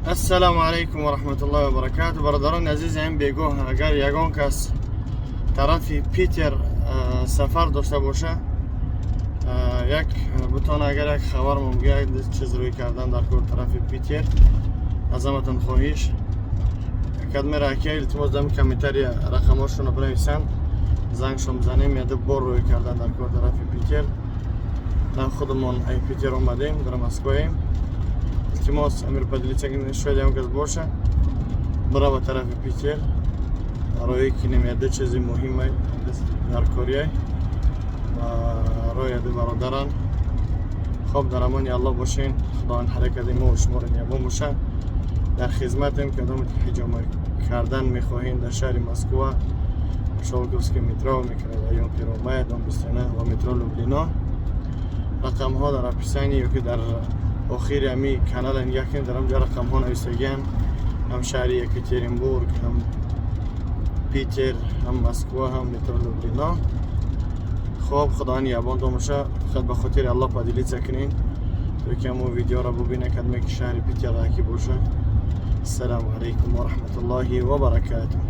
Ассалому алайкум ва раҳматуллоҳи ва баракату. Бародарони азиз, ин бегоҳ агар ягон кас тарафи Питер сафар дошта боша, як бутона агар як хабар мугӯяд, чиз рӯй кардан дар кор тарафи Питер, азаматон хоҳиш кадмера ака, илтимос, дами комментария рақамҳошонро бинависанд, зангшон бизанем. Яду бор рӯй кардан дар кор тарафи Питер. На худамон ай Питер омадем, дар Москваем. Илтимос, амир поделиться, шояд ягон кас боша, бирава тарафи Питер, роҳе кинем, яде чизи муҳиме дар корияй роҳи яде бародаран. Хоб, дар амони Аллоҳ бошен. Худованд ҳаракати мо ва шуморо ниябон боша. Дар хизматем. Кадоме ки ҳиҷома кардан мехоҳем, дар шаҳри Москва, Щёлковский метро, микрорайон Первомай, дом 29 ва метро Люблино. Рақамҳо дар описании ё ки дар охири ҳами канала нигоҳ кунед, дар ҳамҷо рақамҳо нависагиан, ҳам шаҳри Екатеринбург, ҳам Питер, ҳам Москва, ҳам метро Люблино. Хоб, Худованд ниябонтон боша. Фақат ба хотири Аллоҳ поделиться кунед, то ки ҳамон видеоро бубинад, кадоме ки шаҳри Питер раки боша. Ассалому алайкум ва раҳматуллоҳи ва баракатуҳ.